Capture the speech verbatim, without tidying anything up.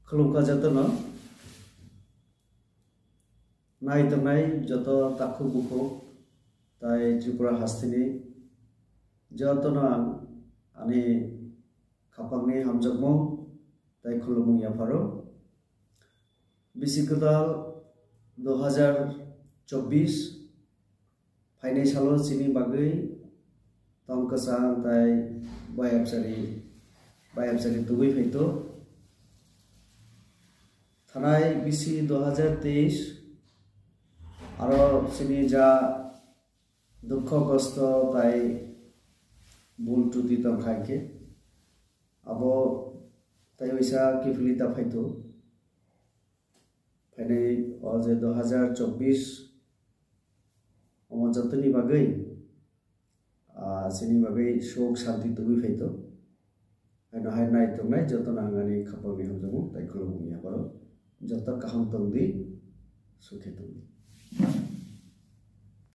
Khulumkha jotono, nai tongnai joto takhuk bukhuk tai Tripura hasteni jotono ang ani khapangni hamjakmung tai khulumung yapharo. Bisi kwtal dui hajar chobbish phainai salo chini bagwi tong kwchang tai bayapchari, bayapchari tubui phaito. Thanai bisi dui hajar teis aro chini ja dukho kosto tai bul truti tongkha hinkhe abo tai waisa kiphilwi ta phaito. Phainai o je dui hajar chobbish omo jotoni bagwi, ah, chini bagwi suk shanti tubui phaito. Haino hai nai tongnai jotono ang ani khapangni hamjakmung tai khulumung yapharo. Joto kaham tongdi, sukhe tongdi.